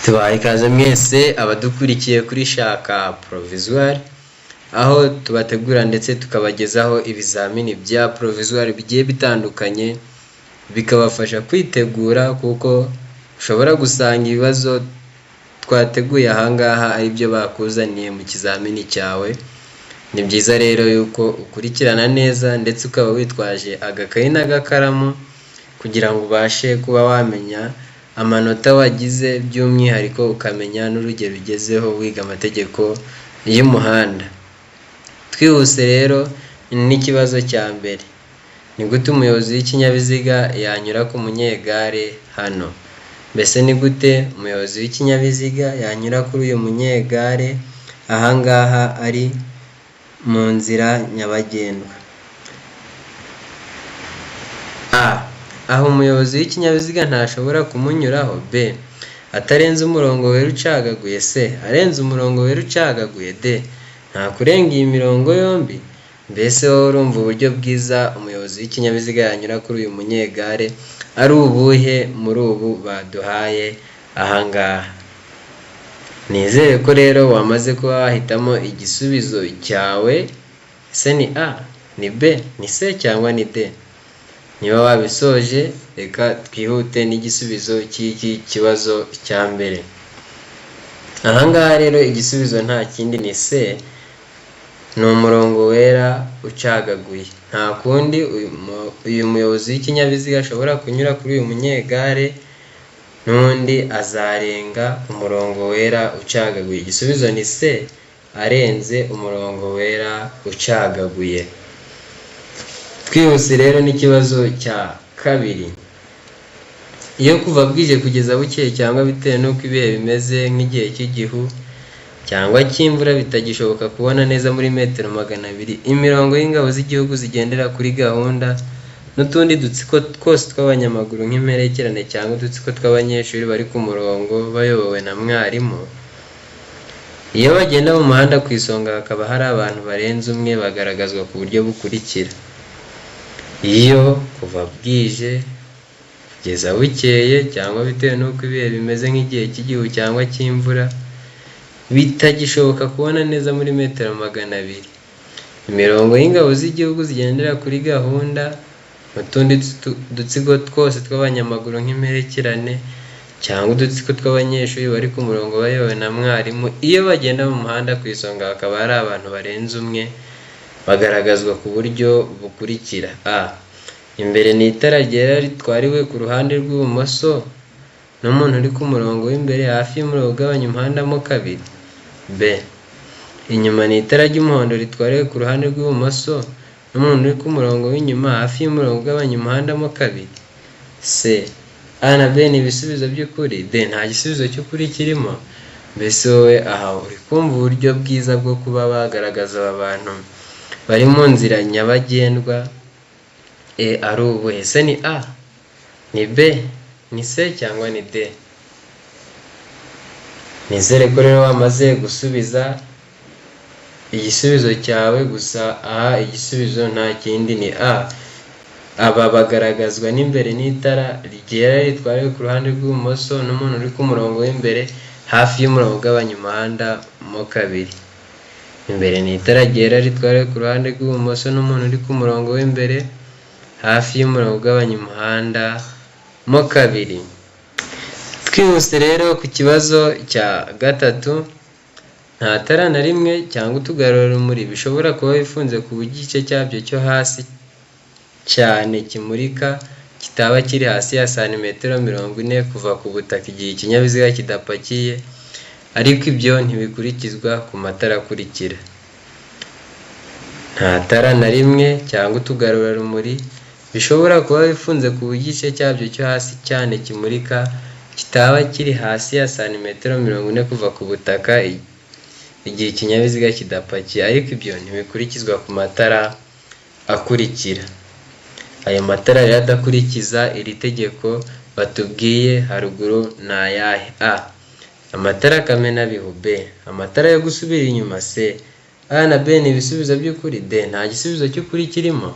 Tubahaye ikaze mwese abadukurikiye kuri Shaka Provisoire, aho tubategura ndetse tukabagezaho ibizamini bya provisoire bigiye bitandukanye, bikabafasha kwitegura, kuko ushobora gusanga ibibazo twateguye ahangaha ari byo bakuzaniye mu kizamini cyawe. Ni byiza rero yuko ukurikirana neza ndetse ukaba witwaje agakayi n'agakaramu kugira ngo ubashe kuba wamenya amanota wagize, by'umwihariko ukamenya n'urugero ugezeho wiga amategeko y'umuhanda. Twihuse rero n'ikibazo cya mbere: ni gute umuyobozi w'ikinyabiziga yanyura ku munyegare hano? Mbese ni gute umuyobozi w'ikinyabiziga yanyura kuri uyu munyegare ahangaha ari mu nzira nyabagendwa? A. Aha umuyobozi w'ikinyabiziga ntashobora kumunyuraho. B. Atarenze umurongo wera ucagaguye. C. Arenze umurongo wera ucagaguye. D. Nta kurenga iyi mirongo yombi. Mbese wowe urumva uburyo bwiza umuyobozi w'ikinyabiziga yanyura kuri uyu munyegare ari ubuhe muri ubu baduhaye ahangaha? Nizere ko rero wamaze kuba wahitamo igisubizo cyawe. Ese ni A, ni B, ni C cyangwa ni D? Niba wabisoje, reka twihute n'igisubizo cy'iki kibazo cya mbere. Ahangaha rero igisubizo nta kindi, ni C, ni umurongo wera ucagaguye. Nta kundi uyu muyobozi w'ikinyabiziga ashobora kunyura kuri uyu munyegare, n'undi azarenga umurongo wera ucagaguye. Igisubizo ni C, arenze umurongo wera ucagaguye. Twihuse rero n'ikibazo cya kabiri. Iyo kuva bwije kugeza bukeye, cyangwa bitewe n'uko ibihe bimeze nk'igihe cy'igihu cyangwa cy'imvura, bitagishoboka kubona neza muri metero 200 imirongo y'ingabo z'igihugu zigendera kuri gahunda n'utundi dutsiko twose tw'abanyamaguru nk'imperekerane cyangwa udutsiko tw'abanyeshuri bari ku murongo bayobowe na mwarimu, iyo bagenda mu muhanda ku isonga hakaba hari abantu barenze umwe, bagaragazwa ku buryo bukurikira: Iyo kuva bwije kugeza bukeye, cyangwa bitewe n'uko ibihe bimeze nk'igihe cy'igihu cyangwa cy'imvura, bitagishoboka kubona neza muri metero 200 imirongo y'ingabo z'igihugu zigendera kuri gahunda n'utundi dutsiko twose tw'abanyamaguru nk'imperekerane cyangwa udutsiko tw'abanyeshuri bari ku murongo bayobowe na mwarimu, iyo bagenda mu muhanda ku isonga hakaba hari abantu barenze umwe, bagaragazwa ku buryo bukurikira: A. Imbere ni itara ryera ritwariwe ku ruhande rw'ibumoso n'umuntu uri ku murongo w'imbere hafi y'umurongo ugabanya umuhanda mo kabiri. B. Inyuma ni itara ry'umuhondo ritwariwe ku ruhande rw'ibumoso n'umuntu uri ku murongo w'inyuma hafi y'umurongo ugabanya umuhanda mo kabiri. C. A na B ni ibisubizo by'ukuri. D. Nta gisubizo cy'ukuri kirimo. Mbese wowe aha uri kumva uburyo bwiza bwo kuba bagaragaza aba bantu bari mu nzira nyabagendwa ari ubuhe? Ese ni A, ni B, ni C cyangwa ni D? Nizere ko rero wamaze gusubiza igisubizo cyawe. Gusa aha igisubizo nta kindi, ni A. Aba bagaragazwa n'imbere n'itara ryera ritwariwe ku ruhande rw'ibumoso n'umuntu uri ku murongo w'imbere hafi y'umurongo ugabanya umuhanda mo kabiri. Imbere ni itara ryera ritwariwe ku ruhande rw'ibumoso n'umuntu uri ku murongo w'imbere hafi y'umurongo ugabanya umuhanda mo kabiri. Twihuse rero ku kibazo cya gatatu. Nta tara na rimwe cyangwa utugarurarumuri bishobora kuba bifunze ku buryo igice cyabyo cyo hasi cyane kimurika kitaba kiri hasi ya santimetero 40 kuva ku butaka igihe ikinyabiziga kidapakiye, ariko ibyo ntibikurikizwa ku matara akurikira: Nta tara na rimwe cyangwa utugarurarumuri bishobora kuba bifunze ku buryo igice cyabyo cyo hasi cyane kimurika kitaba kiri hasi ya santimetero 40 kuva ku butaka igihe ikinyabiziga kidapakiye, ariko ibyo ntibikurikizwa ku matara akurikira. Ayo matara rero adakurikiza iri tegeko batubwiye haruguru ni ayahe? A. Amatara kamenabihu. B. Amatara yo gusubira inyuma. C. A na B ni ibisubizo by'ukuri. D. Nta gisubizo cy'ukuri kirimo.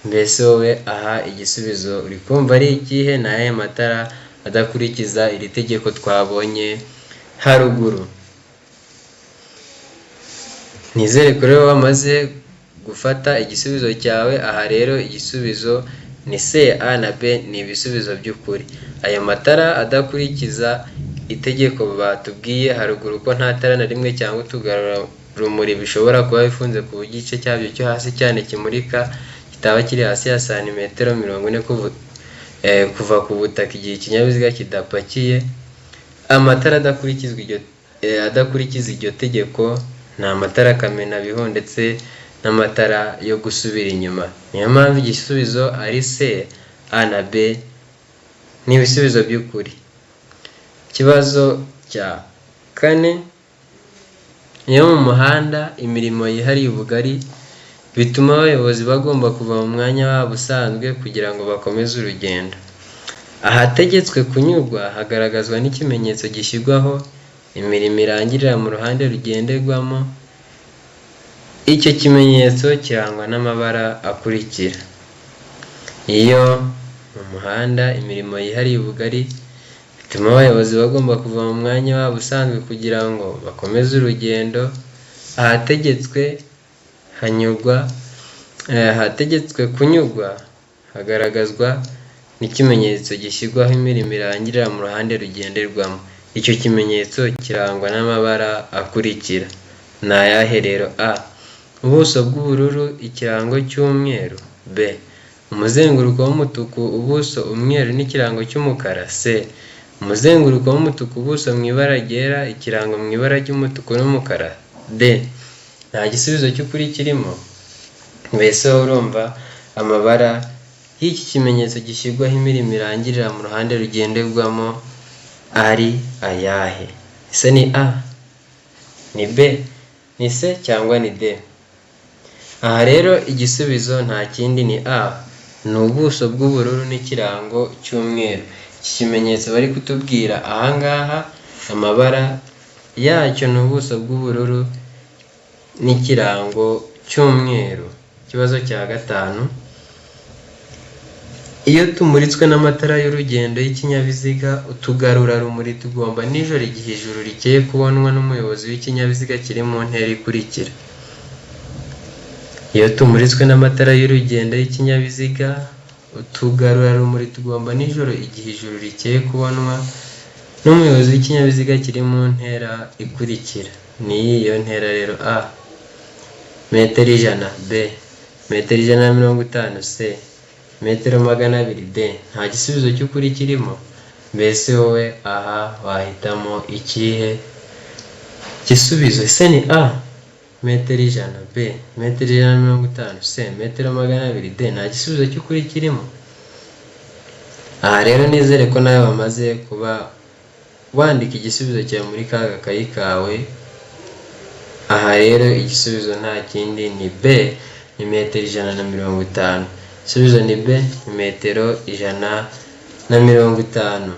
Mbese wowe aha igisubizo uri kumva ari ikihe? Ni ayahe matara adakurikiza iri tegeko twabonye? haruguru. Nizere ko rero wamaze gufata igisubizo cyawe. Aha rero igisubizo ni C, A na B ni ibisubizo by'ukuri. Ayo matara adakurikiza itegeko batubwiye haruguru ko nta tara na rimwe cyangwa utugarurarumuri bishobora kuba bifunze ku buryo igice cyabyo cyo hasi cyane kimurika kitaba kiri hasi ya santimetero 40 kuva ku butaka igihe ikinyabiziga kidapakiye. Amatara adakurikiza iryo tegeko ni amatara kamenabihu ndetse n'amatara yo gusubira inyuma. Niyo mpamvu igisubizo ari C, A na B ni ibisubizo by'ukuri. Ikibazo cya kane, iyo mu muhanda imirimo yihariye ubugari bituma abayobozi bagomba kuva mu mwanya wabo usanzwe kugira ngo bakomeze urugendo. Ahategetswe kunyurwa hagaragazwa n'ikimenyetso gishyirwaho imirimo irangirira mu ruhande rugenderwamo. Icyo kimenyetso kirangwa n'amabara akurikira. Iyo mu muhanda imirimo yihariye ubugari bituma abayobozi bagomba kuva mu mwanya wabo usanzwe kugira ngo bakomeze urugendo, ahategetswe hanyurwa ahategetswe kunyurwa hagaragazwa n'ikimenyetso gishyirwaho imirimo irangirira mu ruhande rugenderwamo. Icyo kimenyetso kirangwa n'amabara akurikira. Ni ayahe rero? A. Ubuso bw'ubururu, ikirango cy'umweru. B. Umuzenguruko w'umutuku, ubuso umweru n'ikirango cy'umukara. C. Umuzenguruko w'umutuku, ubuso mu ibara ryera, ikirango mu ibara ry'umutuku n'umukara. D. Nta gisubizo cy'ukuri kirimo. Mbese wowe urumva amabara y'iki kimenyetso gishyirwaho imirimo irangirira mu ruhande rugenderwamo ari ayahe? Ese ni A, ni B, ni C cyangwa ni D? Aha rero igisubizo nta kindi ni A, ni ubuso bw'ubururu n'ikirango cy'umweru. Iki kimenyetso bari kutubwira aha ngaha, amabara yacyo ni ubuso bw'ubururu n'ikirango cy'umweru. Ikibazo cya gatanu, iyo tumuritswe n'amatara y'urugendo y'ikinyabiziga, utugarurarumuri tugomba nijoro igihe ijuru rikeye kubonwa n'umuyobozi w'ikinyabiziga kiri mu ntera ikurikira. Iyo tumuritswe n'amatara y'urugendo y'ikinyabiziga, utugarurarumuri tugomba nijoro igihe ijuru rikeye kubonwa n'umuyobozi w'ikinyabiziga kiri mu ntera ikurikira. Ni iyo ntera rero: A. Metero 100, B. Metero 150, C. Metero 200, D. Nta gisubizo cy'ukuri kirimo. Mbese wowe aha wahitamo ikihe gisubizo? Ese ni A. Metero 100, B. Metero 150, C. Metero 200, D. Nta gisubizo cy'ukuri kirimo. Aha rero nizere ko nawe wamaze kuba wandika igisubizo cyawe muri ka gakayi kawe. Aha rero igisubizo nta kindi ni B, ni metero 150. Igisubizo ni B, ni metero 150.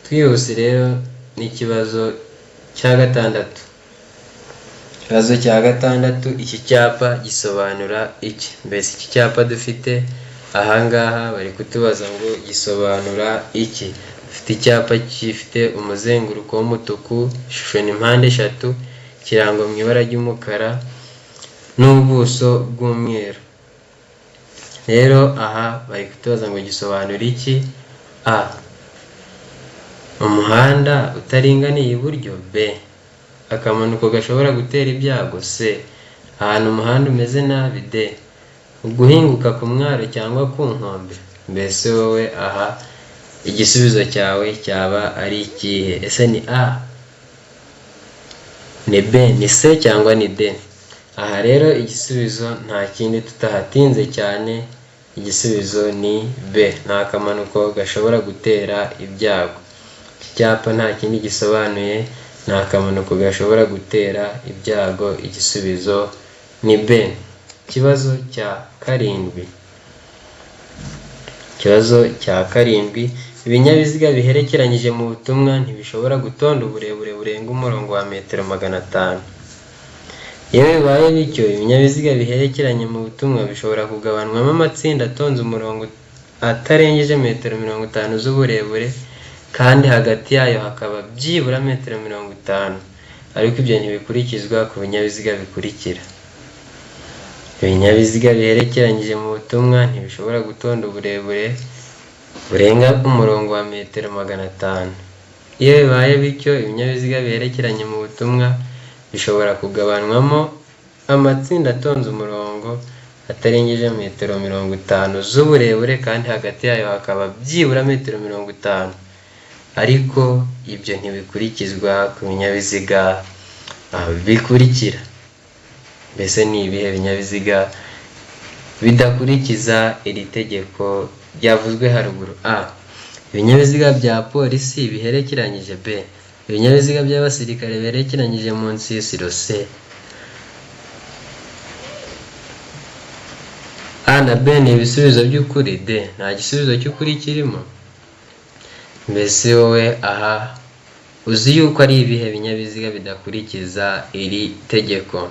Twihuse rero n'ikibazo cya gatandatu. Ikibazo cya gatandatu, iki cyapa gisobanura iki? Mbese iki cyapa dufite ahangaha bari kutubaza ngo gisobanura iki? Dufite icyapa gifite umuzenguruko w'umutuku, ishusho ni mpande eshatu, ikirango mu ibara ry'umukara n'ubuso bw'umweru. Rero aha bari kutubaza ngo gisobanura iki? A. Umuhanda utaringaniye iburyo. B. Akamanuko gashobora gutera ibyago. C. Ahantu umuhanda umeze nabi. D. Uguhinguka ku mwaro cyangwa ku nkombe. Mbese wowe aha igisubizo cyawe cyaba ari ikihe? Ese ni A, ni B, ni C cyangwa ni D? Aha rero igisubizo nta kindi tutahatinze cyane, igisubizo ni B, ni akamanuko gashobora gutera ibyago. Iki cyapa nta kindi gisobanuye, ni akamanuko gashobora gutera ibyago, igisubizo ni B. Ikibazo cya karindwi. Ikibazo cya karindwi, ibinyabiziga biherekeranyije mu butumwa ntibishobora gutonda uburebure burenga umurongo wa metero 500. Iyo bibaye bityo, ibinyabiziga biherekeranye mu butumwa bishobora kugabanywamo amatsinda atonze umurongo atarengeje metero 50 z'uburebure kandi hagati yayo hakaba byibura metero 50, ariko ibyo ntibikurikizwa ku binyabiziga bikurikira. Ibinyabiziga biherekeranyije mu butumwa ntibishobora gutonda uburebure burenga umurongo wa metero 500. Iyo bibaye bityo, ibinyabiziga biherekeranye mu butumwa bishobora kugabanywamo amatsinda atonze umurongo atarengeje metero 50 z'uburebure kandi hagati yayo hakaba byibura metero 50, ariko ibyo ntibikurikizwa ku binyabiziga bikurikira. Mbese ni ibihe binyabiziga bidakurikiza iri tegeko ryavuzwe haruguru? A. Ibinyabiziga bya polisi biherekeranyije. B. Ibinyabiziga by'abasirikare biherekeranyije mu nsisiro. C. A na B ni ibisubizo by'ukuri. D. Nta gisubizo cy'ukuri kirimo. Mbese wowe aha uzi yuko ari ibihe binyabiziga bidakurikiza iri tegeko?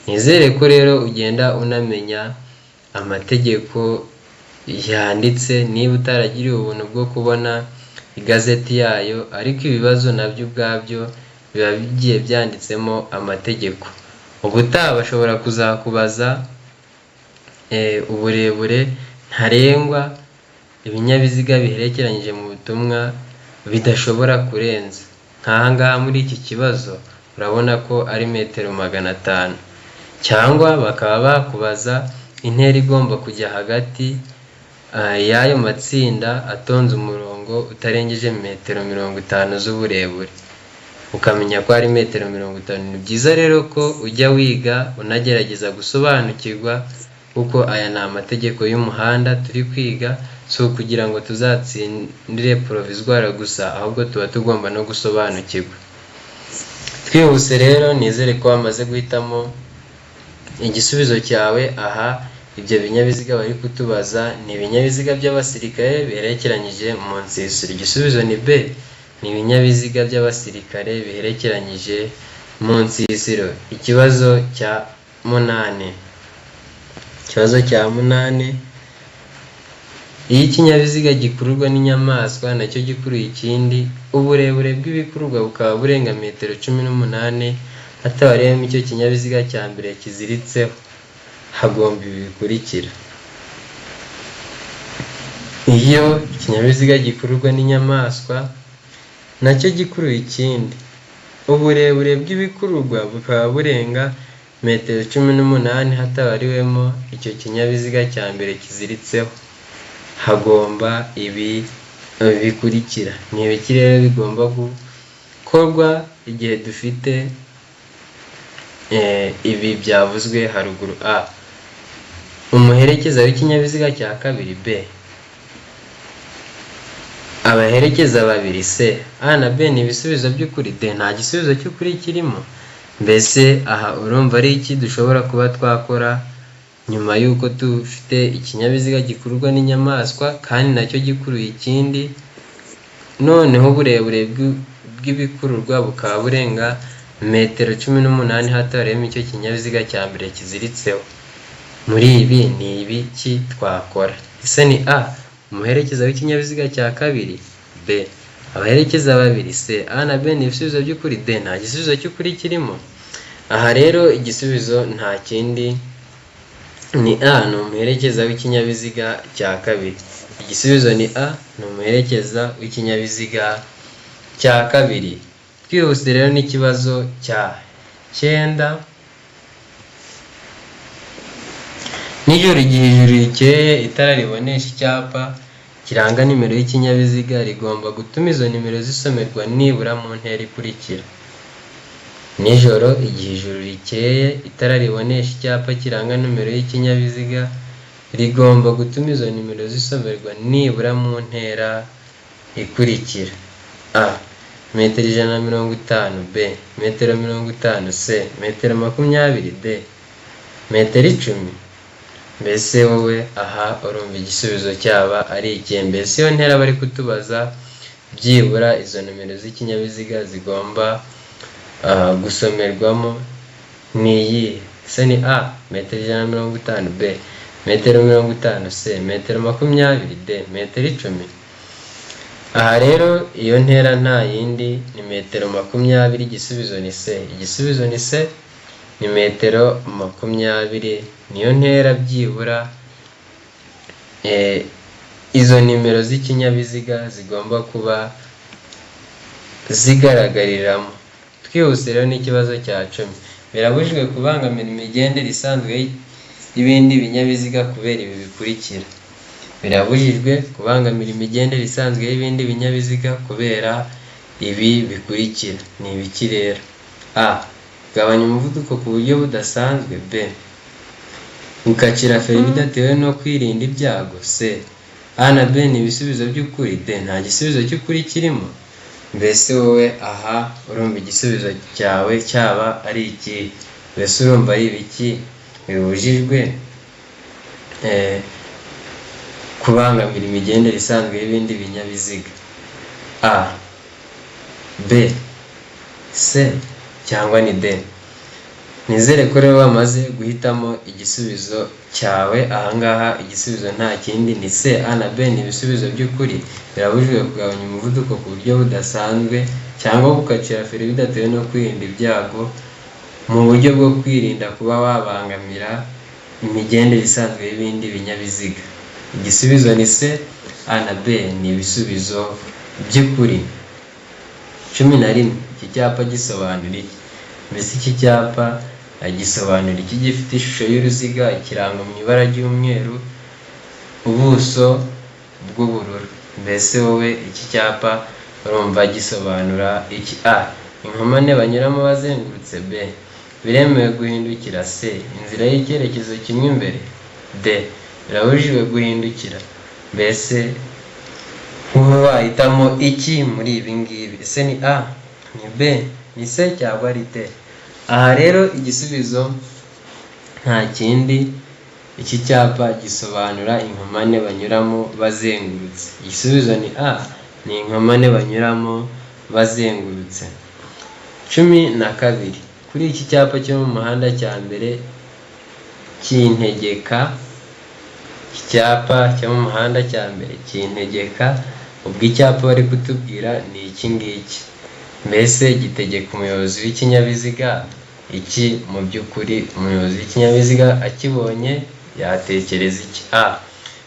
Nizere ko rero ugenda unamenya amategeko yanditse, niba utaragiriwe ubuntu bwo kubona igazeti yayo, ariko ibibazo nabyo ubwabyo biba bigiye byanditsemo amategeko. Ubutaha bashobora kuzakubaza uburebure ntarengwa ibinyabiziga biherekeranyije mu butumwa bidashobora kurenza. Nk'aha ngaha muri iki kibazo urabona ko ari metero 500, cyangwa bakaba bakubaza intera igomba kujya hagati y'ayo matsinda atonze umurongo utarengeje metero 50 z'uburebure, ukamenya ko ari metero 50. Ni byiza rero ko ujya wiga unagerageza gusobanukirwa, kuko aya ni amategeko y'umuhanda turi kwiga, si ukugira ngo tuzatsindire provisoire gusa, ahubwo tuba tugomba no gusobanukirwa. Twihuse rero, nizere ko wamaze guhitamo igisubizo cyawe. Aha ibyo binyabiziga bari kutubaza ni ibinyabiziga by'abasirikare biherekeranyije mu nsisiro. Igisubizo ni B, ni ibinyabiziga by'abasirikare biherekeranyije mu nsisiro. Ikibazo cya munani. Ikibazo cya munani, iyo ikinyabiziga gikururwa n'inyamaswa nacyo gikuruye ikindi, uburebure bw'ibikururwa bukaba burenga metero 18 hatabariyemo icyo kinyabiziga cya mbere kiziritseho, hagomba ibi bikurikira. Iyo ikinyabiziga gikururwa n'inyamaswa nacyo gikuruye ikindi, uburebure bw'ibikururwa bukaba burenga metero 18 hatabariwemo icyo kinyabiziga cya mbere kiziritseho, hagomba ibi bikurikira. Ni ibiki rero bigomba gukorwa igihe dufite ibi byavuzwe haruguru? A. Umuherekeza w'ikinyabiziga cya kabiri. B. Abaherekeza babiri. C. A na B ni ibisubizo by'ukuri. D. Nta gisubizo cy'ukuri kirimo. Mbese aha urumva ari iki dushobora kuba twakora nyuma y'uko dufite ikinyabiziga gikururwa n'inyamaswa kandi nacyo gikuruye ikindi, noneho uburebure bw'ibikururwa bukaba burenga metero 18 hatarimo icyo kinyabiziga cya mbere kiziritseho? Muri ibi ni ibiki twakora? Ese ni A. Umuherekeza w'ikinyabiziga cya kabiri. B. Abaherekeza babiri. C. A na B ni ibisubizo by'ukuri. D. Nta gisubizo cy'ukuri kirimo. Aha rero igisubizo nta kindi ni A, ni umuherekeza w'ikinyabiziga cya kabiri. Igisubizo ni A, ni umuherekeza w'ikinyabiziga cya kabiri. Twihuse rero n'ikibazo cya 9. Nijoro igihe ijuru rikeye, itara ribonesha icyapa kiranga nimero y'ikinyabiziga rigomba gutuma izo nimero zisomerwa nibura mu ntera ikurikira. Nijoro igihe ijuru rikeye, itara ribonesha icyapa kiranga nimero y'ikinyabiziga rigomba gutuma izo nimero zisomerwa nibura mu ntera ikurikira. A. Metero 150. B. Metero 50. C. Metero 20. D. Metero 10. Mbese wowe aha urumva igisubizo cyaba ari ikihe? Mbese iyo ntera bari kutubaza byibura izo nomero z'ikinyabiziga zigomba gusomerwamo ni iyihe? Ese ni A. Metero 150. B. Metero 50. C. Metero 20. D. Metero 10. Aha rero iyo ntera nta yindi ni metero 20, igisubizo ni C. Igisubizo ni C, ni metero 20, niyo ntera byibura izo nimero z'ikinyabiziga zigomba kuba zigaragariramo. Twihuse rero n'ikibazo cya 10. Birabujijwe kubangamira imigendere isanzwe y'ibindi binyabiziga kubera ibi bikurikira. Birabujijwe kubangamira imigendere isanzwe y'ibindi binyabiziga kubera ibi bikurikira. Ni ibiki rero? A. Kugabanya umuvuduko ku buryo budasanzwe. B. Gukatira feri bidatewe no kwirinda ibyago. C. A na B ni ibisubizo by'ukuri. D. Nta gisubizo cy'ukuri kirimo. Mbese wowe aha urumva igisubizo cyawe cyaba ari iki? Mbese urumva ari ibiki bibujijwe kubangamira imigendere isanzwe y'ibindi binyabiziga? A, B, C cyangwa ni D? Nizere ko rero wamaze guhitamo igisubizo cyawe. Ahangaha igisubizo nta kindi ni C. A na B ni ibisubizo by'ukuri. Birabujijwe kugabanya umuvuduko ku buryo budasanzwe cyangwa gukatira feri bidatewe no kwirinda ibyago, mu buryo bwo kwirinda kuba wabangamira imigendere isanzwe y'ibindi binyabiziga. Igisubizo ni C. A na B ni ibisubizo by'ukuri. 11. Iki cyapa gisobanura iki? Mbese iki cyapa gisobanura iki? Gifite ishusho y'uruziga, ikirango mu ibara ry'umweru, ubuso bw'ubururu. Mbese wowe iki cyapa urumva gisobanura iki? A. Inkomane banyuramo bazengurutse. B. Biremewe guhindukira. C. Inzira y'icyerekezo kimwe imbere. D. Birabujijwe guhindukira. Mbese wowe wahitamo iki muri ibi ngibi? Ese ni A, ni B, ni C cyangwa ari D? Aha rero igisubizo nta kindi, iki cyapa gisobanura inkomane banyuramo bazengurutse. Igisubizo ni A, ni inkomane banyuramo bazengurutse. 12. Kuri iki cyapa cyo mu muhanda cya mbere kintegeka, iki cyapa cyo mu muhanda cya mbere kintegeka, ubwo icyapa bari kutubwira ni iki ngiki. Mbese gitegeka umuyobozi w'ikinyabiziga iki? Mu by'ukuri umuyobozi w'ikinyabiziga akibonye yatekereza iki? A.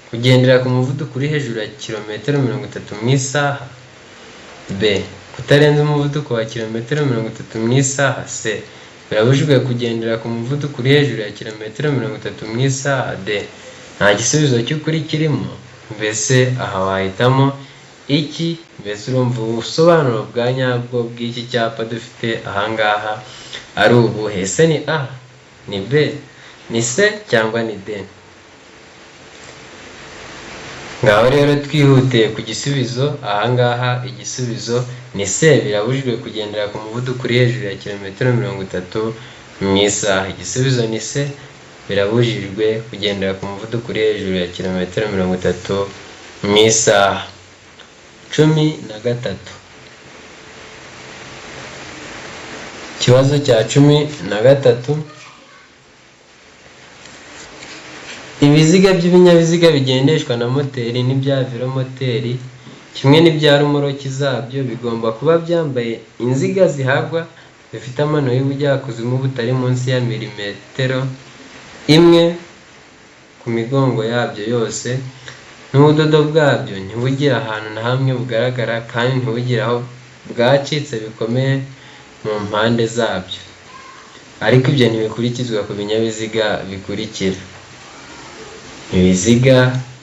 Kugendera ku muvuduko uri hejuru ya kilometero 30 mu isaha. B. Kutarenza umuvuduko wa kilometero 30 mu isaha. C. Birabujijwe kugendera ku muvuduko uri hejuru ya kilometero 30 mu isaha. D. Nta gisubizo cy'ukuri kirimo. Mbese aha wahitamo iki? Mbese urumva ubusobanuro bwa nyabwo bw'iki cyapa dufite ahangaha ari ubuhe? Ese ni A, ni B, ni C cyangwa ni D? Ngaho rero twihutiye ku gisubizo. Ahangaha igisubizo ni C. Birabujijwe kugendera ku muvuduko uri hejuru ya kilometero 30 mu isaha. Igisubizo ni C. Birabujijwe kugendera ku muvuduko uri hejuru ya kilometero 30 mu isaha. 13. Ikibazo cya 13. Ibiziga by'ibinyabiziga bigendeshwa na moteri n'ibya velomoteri kimwe n'ibya romoruki zabyo bigomba kuba byambaye inziga zihagwa zifite amano y'ubujyakuzimu butari munsi ya milimetero 1 ku migongo yabyo yose, n'ubudodo bwabyo ntibugire ahantu na hamwe bugaragara kandi ntibugire aho bwacitse bikomeye mu mpande zabyo. Ariko ibyo ntibikurikizwa ku binyabiziga bikurikira: ibiziga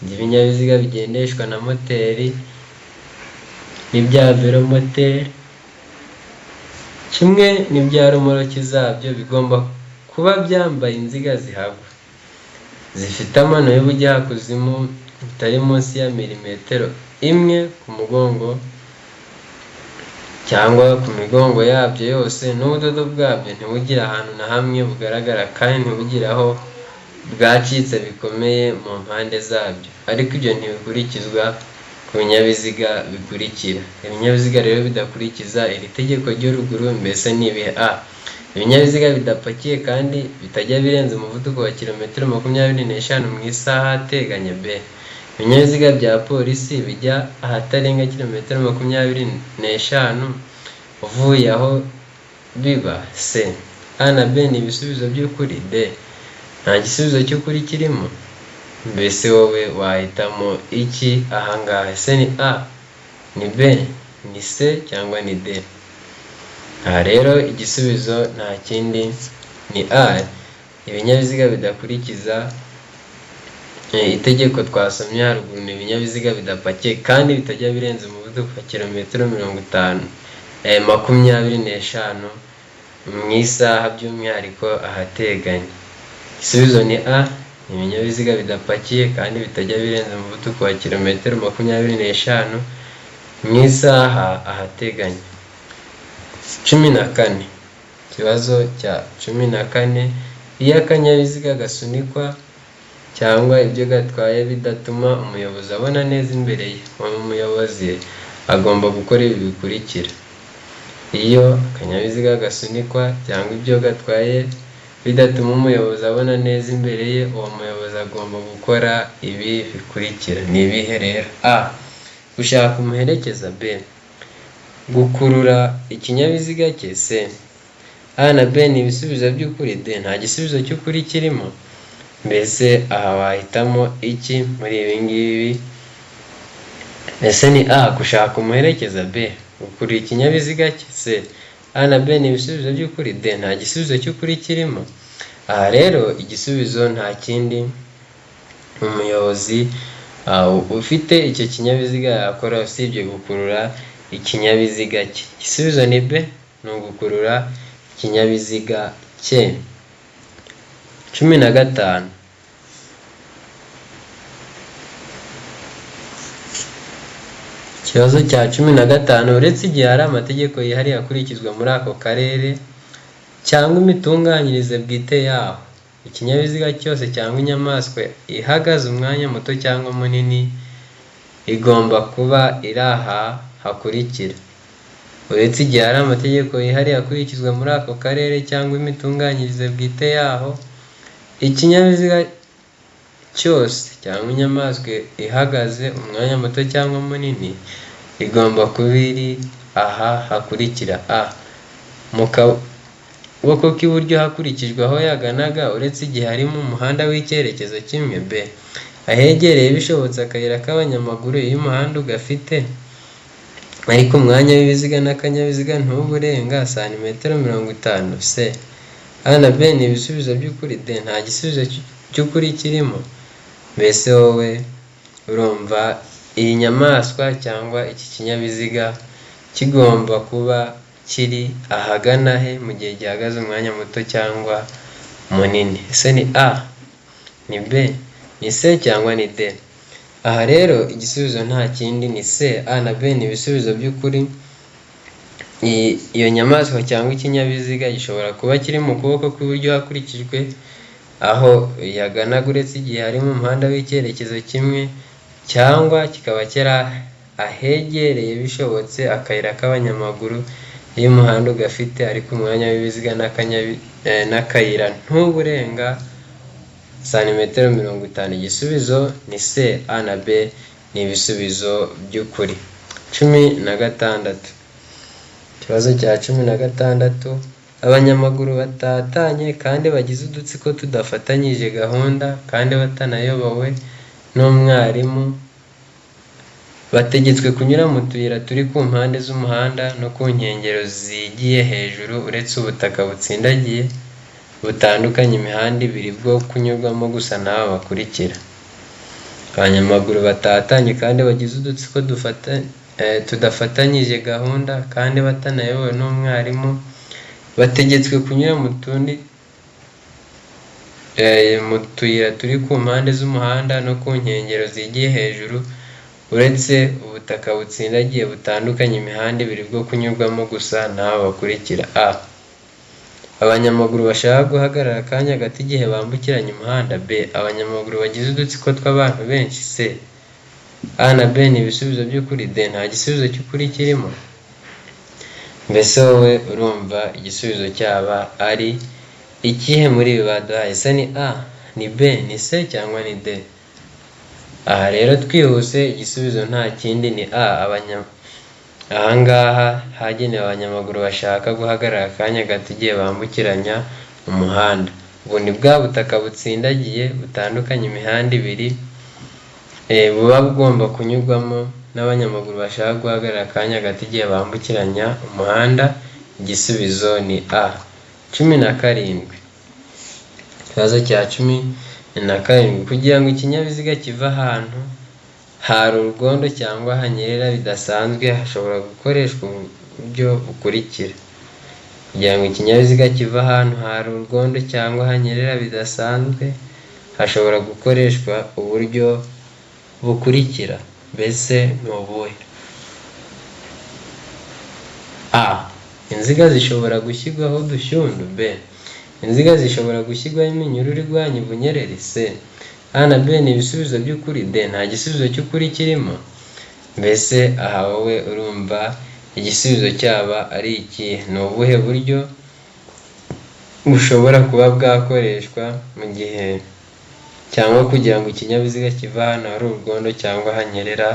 by'ibinyabiziga bigendeshwa na moteri n'ibya velomoteri kimwe n'ibya romoruki zabyo bigomba kuba byambaye inziga zihagwa zifite amano y'ubujyakuzimu butari munsi ya milimetero 1 ku mugongo cyangwa ku migongo yabyo yose, n'ubudodo bwabyo ntibugire ahantu na hamwe bugaragara kandi ntibugire aho bwacitse bikomeye mu mpande zabyo. Ariko ibyo ntibikurikizwa ku binyabiziga bikurikira. Ibinyabiziga rero bidakurikiza iri tegeko ryo ruguru mbese ni ibihe? A. Ibinyabiziga bidapakiye kandi bitajya birenza umuvuduko wa kilometero 25 mu isaha ahateganye. B. Ibinyabiziga bya polisi bijya ahatarenga kilometero 25 uvuye aho biba. C. A na B ni ibisubizo by'ukuri. D. Nta gisubizo cy'ukuri kirimo. Mbese wowe wahitamo iki ahangaha? Ese ni A, ni B, ni C cyangwa ni D? Aha rero igisubizo nta kindi ni A. Ibinyabiziga bidakurikiza itegeko twasomye haruguru ni ibinyabiziga bidapakiye kandi bitajya birenza umuvuduko wa kilometero 50, 25 mu isaha, by'umwihariko ahateganye. Igisubizo ni A, ni ibinyabiziga bidapakiye kandi bitajya birenza umuvuduko wa kilometero 25 mu isaha ahateganye. 14. Ikibazo cya 14: iyo akanyabiziga gasunikwa cyangwa ibyo gatwaye bidatuma umuyobozi abona neza imbere ye, uwo muyobozi agomba gukora ibi bikurikira. Iyo akanyabiziga gasunikwa cyangwa ibyo gatwaye bidatuma umuyobozi abona neza imbere ye, uwo muyobozi agomba gukora ibi bikurikira. Ni ibihe rero? A. Gushaka umuherekeza. B. Gukurura ikinyabiziga cye. C. A na B ni ibisubizo by'ukuri. D. Nta gisubizo cy'ukuri kirimo. Mbese aha wahitamo iki muri ibi ngibi? Ese ni A. Gushaka umuherekeza. B. Gukurura ikinyabiziga cye. C. A na B ni ibisubizo by'ukuri. D. Nta gisubizo cy'ukuri kirimo. Aha rero igisubizo nta kindi umuyobozi ufite icyo kinyabiziga yakora usibye gukurura ikinyabiziga cye. Igisubizo ni B, ni ugukurura ikinyabiziga cye. 15. Ikibazo cya 15: uretse igihe hari amategeko yihariye akurikizwa muri ako karere cyangwa imitunganyirize bwite yaho, ikinyabiziga cyose cyangwa inyamaswa ihagaze umwanya muto cyangwa munini igomba kuba iri aha hakurikira. Uretse igihe hari amategeko yihariye akurikizwa muri ako karere cyangwa imitunganyirize bwite yaho, ikinyabiziga cyose cyangwa inyamaswa ihagaze umwanya muto cyangwa munini igomba kuba iri aha hakurikira: A. Mu kaboko k'iburyo hakurikijwe aho yaganaga, uretse igihe ari mu muhanda w'icyerekezo kimwe. B. Ahegereye bishobotse akayira k'abanyamaguru iyo umuhanda ugafite, ariko umwanya w'ibiziga n'akanyabiziga ntube urenga santimetero 50. C. A na B ni ibisubizo by'ukuri. D. Nta gisubizo cy'ukuri kirimo. Mbese wowe urumva iyi nyamaswa cyangwa iki kinyabiziga kigomba kuba kiri ahagana he mu gihe gihagaze umwanya muto cyangwa munini? Ese ni A, ni B, ni C cyangwa ni D? Aha rero igisubizo nta kindi ni C. A na B ni ibisubizo by'ukuri. Iyo nyamaswa cyangwa ikinyabiziga gishobora kuba kiri mu kuboko kw'iburyo hakurikijwe aho yaganaga, uretse igihe ari mu muhanda w'icyerekezo kimwe, cyangwa kikaba kiri ahegereye bishobotse akayira k'abanyamaguru iyo umuhanda ugafite, ariko umwanya w'ibiziga n'akayira ntube urenga santimetero 50. Igisubizo ni C. A na B ni ibisubizo by'ukuri. 16. Ikibazo cya 16: abanyamaguru batatanye kandi bagize udutsiko tudafatanyije gahunda kandi batanayobowe n'umwarimu bategetswe kunyura mu tuyira turi ku mpande z'umuhanda no ku nkengero zigiye hejuru, uretse ubutaka butsindagiye butandukanya imihanda ibiri bwo kunyurwamo gusa n'aba bakurikira. Abanyamaguru batatanye kandi bagize udutsiko tudafatanyije gahunda kandi batanayobowe n'umwarimu bategetswe kunyura mu tundi mu tuyira turi ku mpande z'umuhanda no ku nkengero zigiye hejuru, uretse ubutaka butsindagiye butandukanya imihanda ibiri bwo kunyurwamo gusa n'aba bakurikira: A. Abanyamaguru bashaka guhagarara akanya gato igihe bambukiranya umuhanda. B. Abanyamaguru bagize udutsiko tw'abantu benshi. C. A na B ni ibisubizo by'ukuri. D. Nta gisubizo cy'ukuri kirimo. Mbese wowe urumva igisubizo cyaba ari ikihe muri ibi baduhaye? Ese ni A, ni B, ni C cyangwa ni D? Aha rero twihuse, igisubizo nta kindi ni A. Ahangaha hagenewe abanyamaguru bashaka guhagarara akanya gato igihe bambukiranya umuhanda. Ubu ni bwa butaka butsindagiye butandukanya imihanda ibiri, buba bugomba kunyurwamo n'abanyamaguru bashaka guhagarara akanya gato igihe bambukiranya umuhanda. Igisubizo ni A. 17. Ikibazo cya 17: kugira ngo ikinyabiziga kive ahantu hari urwondo cyangwa hanyerera bidasanzwe, hashobora gukoreshwa uburyo bukurikira. Kugira ngo ikinyabiziga kive ahantu hari urwondo cyangwa hanyerera bidasanzwe, hashobora gukoreshwa uburyo bukurikira. Mbese ni ubuhe? A. Inziga zishobora gushyirwaho udushyundu. B. Inziga zishobora gushyirwaho iminyururu irwanya ubunyereri. C. A na B ni ibisubizo by'ukuri. D. Nta gisubizo cy'ukuri kirimo. Mbese aha wowe urumva igisubizo cyaba ari ikihe? Ni ubuhe buryo bushobora kuba bwakoreshwa mu gihe cyangwa kugira ngo ikinyabiziga kive ahantu hari urwondo cyangwa hanyerera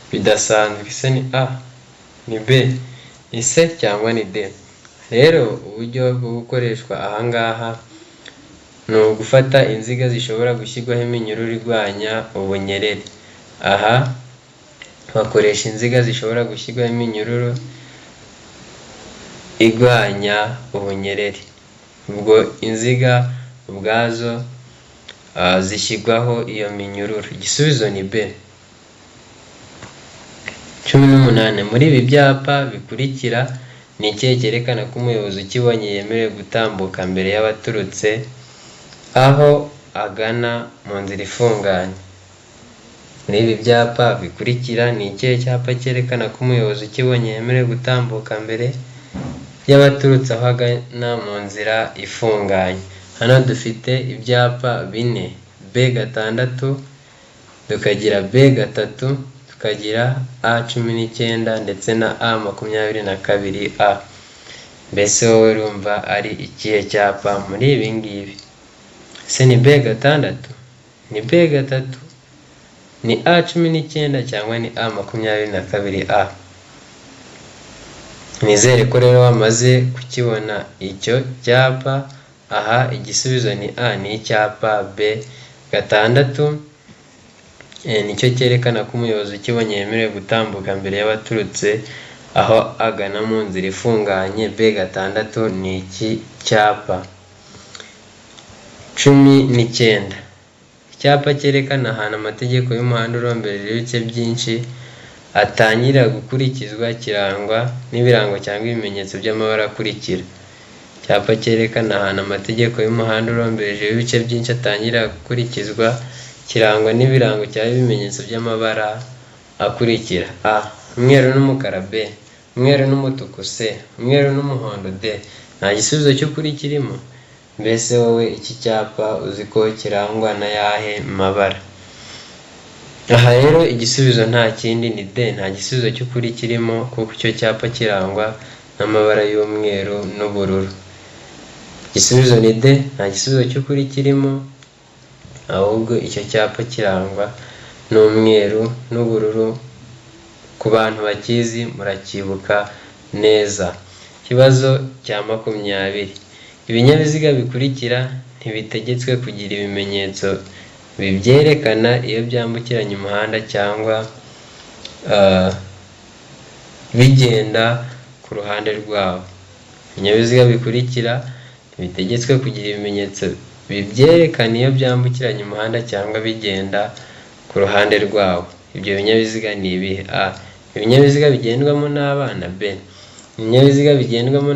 bidasanzwe? Ese ni A, ni B, ni C cyangwa ni D? Rero uburyo bwo gukoreshwa ahangaha ni ugufata inziga zishobora gushyirwaho iminyururu irwanya ubunyereri. Aha bakoresha inziga zishobora gushyirwaho iminyururu irwanya ubunyereri. Ubwo inziga ubwazo zishyirwaho iyo minyururu. Igisubizo ni B. 18. Muri ibi byapa bikurikira, ni ikihe cyerekana ko umuyobozi ukibonye yemerewe gutambuka mbere y'abaturutse aho agana mu nzira ifunganye? Muri ibi byapa bikurikira, ni ikihe cyapa cyerekana ko umuyobozi ukibonye yemerewe gutambuka mbere y'abaturutse aho agana mu nzira ifunganye? Hano dufite ibyapa bine: B 6, tukagira B 3, tukagira A 19 ndetse na A 22 A. Mbese wowe urumva ari ikihe cyapa muri ibi ngibi? Ese ni B 6, ni B 3, ni A 19 cyangwa ni A 22 A? Nizere ko rero wamaze kukibona icyo cyapa. Aha igisubizo ni A, ni icyapa B 6, nicyo cyerekana ko umuyobozi ukibonye yemerewe gutambuka mbere y'abaturutse aho agana mu nzira ifunganye. B 6 ni iki cyapa. 19. Icyapa cyerekana ahantu amategeko y'umuhanda urombereje ibice byinshi atangira gukurikizwa kirangwa n'ibirango cyangwa ibimenyetso by'amabara akurikira. Icyapa cyerekana ahantu amategeko y'umuhanda urombereje ibice byinshi atangira gukurikizwa kirangwa n'ibirango cyangwa ibimenyetso by'amabara akurikira: A. Umweru n'umukara. B. Umweru n'umutuku. C. Umweru n'umuhondo. D. Nta gisubizo cy'ukuri kirimo. Mbese wowe iki cyapa uzi ko kirangwa n'ayahe mabara? Aha rero igisubizo nta kindi ni D, nta gisubizo cy'ukuri kirimo, kuko icyo cyapa kirangwa n'amabara y'umweru n'ubururu. Igisubizo ni D, nta gisubizo cy'ukuri kirimo, ahubwo icyo cyapa kirangwa n'umweru n'ubururu. Ku bantu bakizi muracyibuka neza. Ikibazo cya 20: ibinyabiziga bikurikira ntibitegetswe kugira ibimenyetso bibyerekana iyo byambukiranya umuhanda cyangwa bigenda ku ruhande rwawo. Ibinyabiziga bikurikira ntibitegetswe kugira ibimenyetso bibyerekana iyo byambukiranya umuhanda cyangwa bigenda ku ruhande rwawo. Ibyo binyabiziga ni ibihe? A. Ibinyabiziga bigendwamo n'abana. B. Ibinyabiziga bigendwamo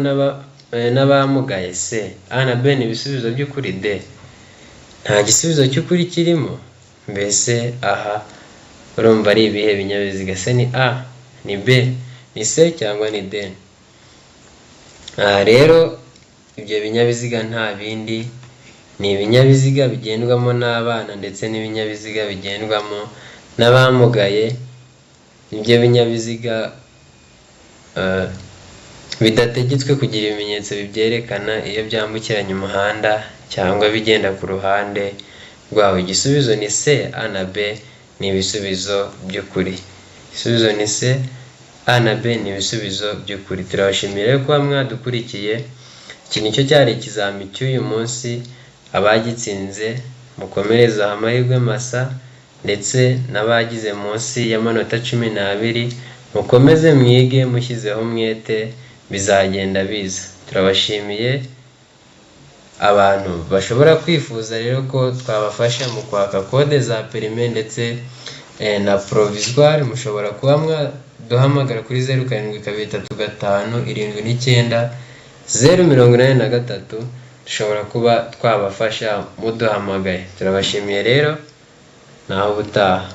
n'abamugaye. C. A na B ni ibisubizo by'ukuri. D. Nta gisubizo cy'ukuri kirimo. Mbese aha urumva ari ibihe binyabiziga? Se ni A, ni B, ni C cyangwa ni D? Aha rero ibyo binyabiziga nta bindi, ni ibinyabiziga bigendwamo n'abana ndetse n'ibinyabiziga bigendwamo n'abamugaye. Nibyo binyabiziga bidategetswe kugira ibimenyetso bibyerekana iyo byambukiranya umuhanda cyangwa bigenda ku ruhande rwawo. Igisubizo ni C, A na B. ni ibisubizo by'ukuri. Igisubizo ni C, A na B ni ibisubizo by'ukuri. Turabashimiye rero kuba mwadukurikiye. Iki nicyo cyari ikizami cy'uyu munsi. Abagitsinze mukomereze aho, amahirwe masa, ndetse n'abagize munsi y'amanota 12 mukomeze mwige mushyizeho umwete, bizagenda biza. Turabashimiye. Abantu bashobora kwifuza rero ko twabafasha mu kwaka kode za permis ndetse na provisoire, mushobora kuba mwaduhamagara kuri 0723579083. Dushobora kuba twabafasha muduhamagaye. Turabashimiye rero, naho ubutaha.